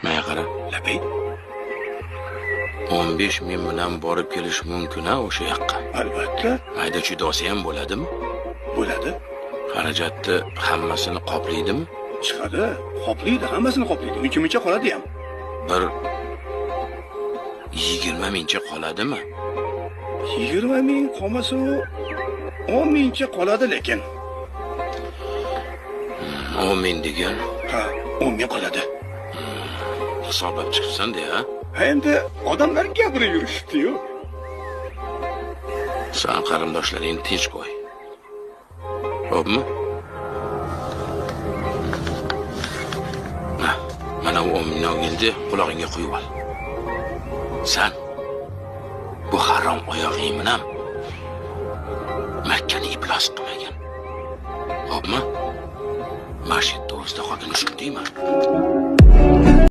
Menga qara. Labay. 15 ming bilan borib kelish mumkin-a o'sha yoqqa? Albatta. Mayda chuyda olsa ham bo'ladimi? Bo'ladi. Xarajatni hammasini qoplaydimi? Chiqadi, qoplaydi, hammasini qoplaydi. Uncha-muncha qoladi ham. Bir 20 mingcha qoladimi? 20 ming qolmasa, 10 mingcha qoladi lekin. 10 ming degan? Ha, 10 ming qoladi. Hisoblab chiqibsan-da, ha? Endi odamlar gapirib yurishibdi-yu. Sen qarindoshlaringni tinch qo'y. Xo'pmi? Mana bu 10 mingni olganda qulog'ingga quyib ol. Sen bu harom oyog'ing bilan Makkani iflos qilmagin. Xo'pmi? Mana shu yerda o'zida qolgin, tushundingmi?